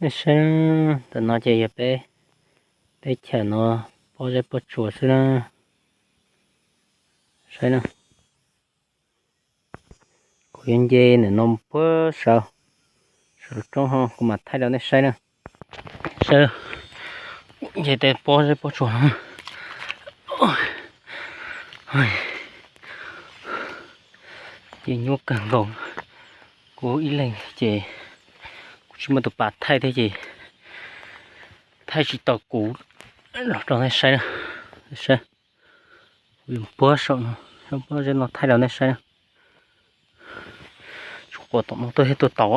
Nej saib, ntawm no ces yog peb teb chaws no pob zeb pob tsuas xwb na. Saib na, kuv yuav nce ntawm no mus puag saud, saum lub roob ho kuv mam thaij rau nej saib na. Saib, nce tej pob zeb pob tsuas no. Ces nyuaj kawg nkaus. Kuv ib leeg ces kuv tsis muaj tus pas thaij thiab ces thaij tsis tau kuv los rau nej saib na. Saib, kuv yuav puag saum no, saum pob zeb no thaij rau nej saib na. Tsuas quas tom no tuaj thiab tuaj tau.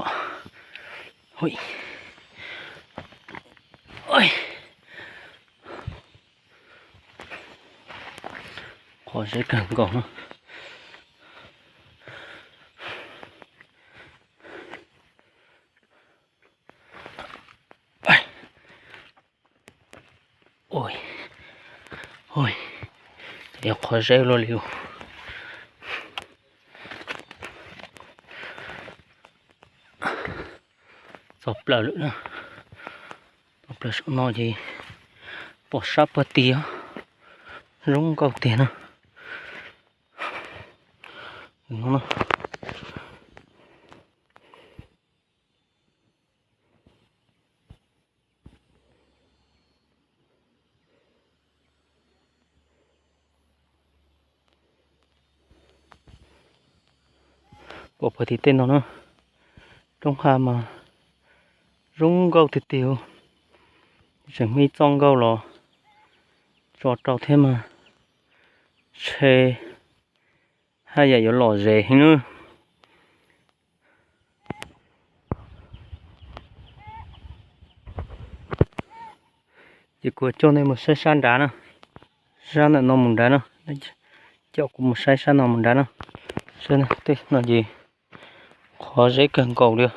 Qhov zeb kawg nkaus no. Yog qhov zeb luaj li. Txog plaws lawm na. Txog plaws saum no ces pom sab puag tid, zoo nkauj tiag na. Pom puag tim tej no na, roob hav mas zoo nkauj tiag tiag. Tseem muaj ib txoj nkauj los tso rau thiab mas, ntshe haj yam yuav lom zem heev na. Ces kuv coj nej mus saib sab nrad na, sab ntawm no mus nrad na, coj kuv mus saib sab no mus nrad na. Saib tej no ces qhov zeb kawg nkaus li.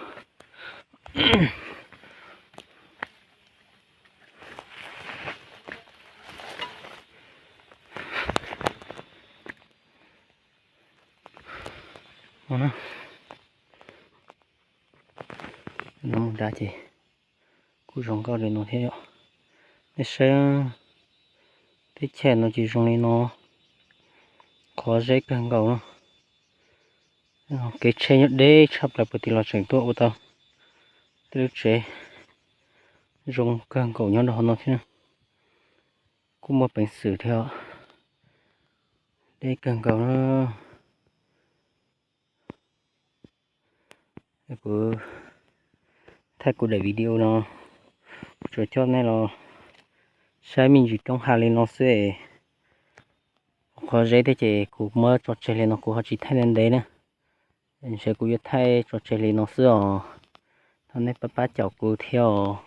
Mus nrad ces kuj zoo nkauj li no thiab. Nej saib, teb chaws no ces zoo li no, qhov zeb kawg nkaus no. Kev tsheb nyob deb tshaj plaws puag tim los tseem tuaj ua tau tej lub tsev zoo kawg nkaus nyob rau hauv no thiab. Kuj muaj peev xwm thiab, deb kawg nkaus na. Kuv thaij kuv daim video no, kuv tsuas coj nej los saib me ntsis roob hav li no xwb. Qhov zeb thiab ces kuv muab tso tseg li no, kuv ho tsis thaij ntev ntev na. Ntshe kuv yuav thaij tso tseg li no xwb os. Thov nej pab pab caum kuv thiab os.